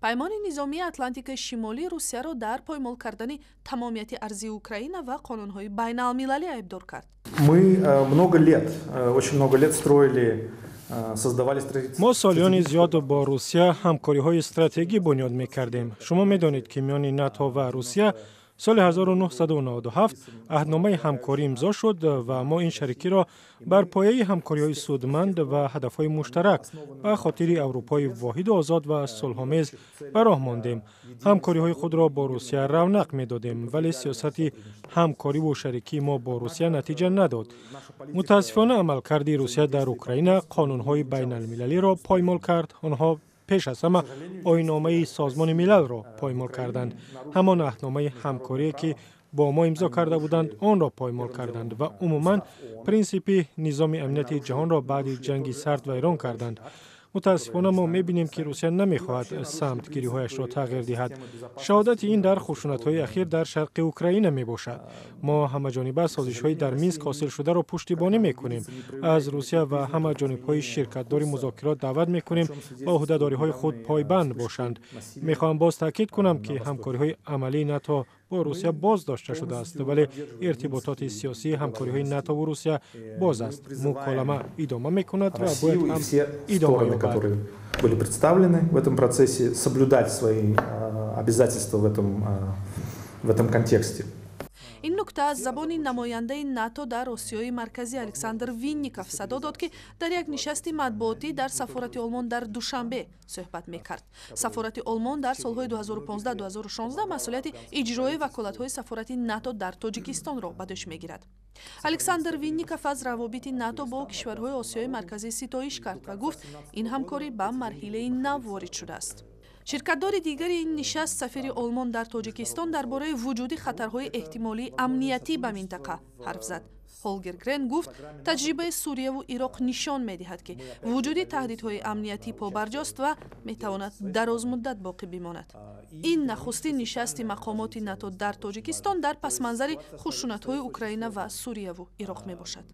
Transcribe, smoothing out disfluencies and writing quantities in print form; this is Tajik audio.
Паймони низомии Атлантикаи Шимолӣ Русияро дар поймол кардани тамомияти арзии Украина ва қонунҳои байналмилалӣ айбдор кард. Мы много лет, очень много лет строили. Мо солиёни зиёд бо Русия ҳамкориҳои стратегӣ бунёд мекардем. Шумо медонед, ки миёни НАТО ва Русия соли 1997 аҳдномаи ҳамкорӣ имзо шуд ва мо ин шарикиро бар пояи ҳамкориҳои судманд ва ҳадафҳои муштарак ба хотири Аврупои воҳиду озод ва сулҳомез ба роҳ мондем. Ҳамкориҳои худро бо Русия равнақ медодем, вале сиёсати ҳамкориву шарикии мо бо Русия натиҷа надод. Мутаассифона, амалкарди Русия дар Украина қонунҳои байналмилалиро поймол кард. Онҳо пеш аз ҳама оинномаи Созмони Милалро поймол карданд. Ҳамон аҳдномаи ҳамкорие, ки бо мо имзо карда буданд, онро поймол карданд ва умуман принсипи низоми амнияти ҷаҳонро баъди Ҷанги Сард вайрон карданд. Мутаассифона, мо мебинем, ки Русия намехоҳад самтгириҳояшро тағйир диҳад. Шаҳодати ин дар хушунатҳои ахир дар шарқи Украина мебошад. Мо ҳамаҷониба созишҳои дар Минск ҳосилшударо пуштибонӣ мекунем. Аз Русия ва ҳама ҷонибҳои ширкатдори музокирот даъват мекунем, ба ӯҳдадориҳои худ пойбанд бошанд. Мехоҳам боз таъкид кунам, ки ҳамкориҳои амалии НАТО бо Русия боз дошта шудааст, вале иртибототи сиёсии ҳамкориҳои натову Русия боз аст. Муколама идома мекунад ва бояд ҳам идома ёбад. Были представлены в этом процессе, соблюдать свои обязательства в этом контексте. Ин нукта аз забони намояндаи НАТО дар Осиёи Марказӣ Александр Винников садо дод, ки дар як нишасти матбуотӣ дар сафорати Олмон дар Душанбе суҳбат мекард. Сафорати Олмон дар солҳои 2015-2016 масъулияти иҷрои ваколатҳои сафорати НАТО дар Тоҷикистонро ба дӯш мегирад. Александр Винников аз равобити НАТО бо кишварҳои Осиёи Марказӣ ситоиш кард ва гуфт, ин ҳамкорӣ ба марҳилаи нав ворид шудааст. Ширкатдори дигари ин нишаст, сафири Олмон дар Тоҷикистон, дар бораи вуҷуди хатарҳои эҳтимолии амниятӣ ба минтақа ҳарф зад. Ҳолгер Грен гуфт, таҷрибаи Сурияву Ироқ нишон медиҳад, ки вуҷуди таҳдидҳои амниятӣ побарҷост ва метавонад дарозмуддат боқӣ бимонад. Ин нахустин нишасти мақомоти НАТО дар Тоҷикистон дар пасманзари хушунатҳои Украина ва Сурияву Ироқ мебошад.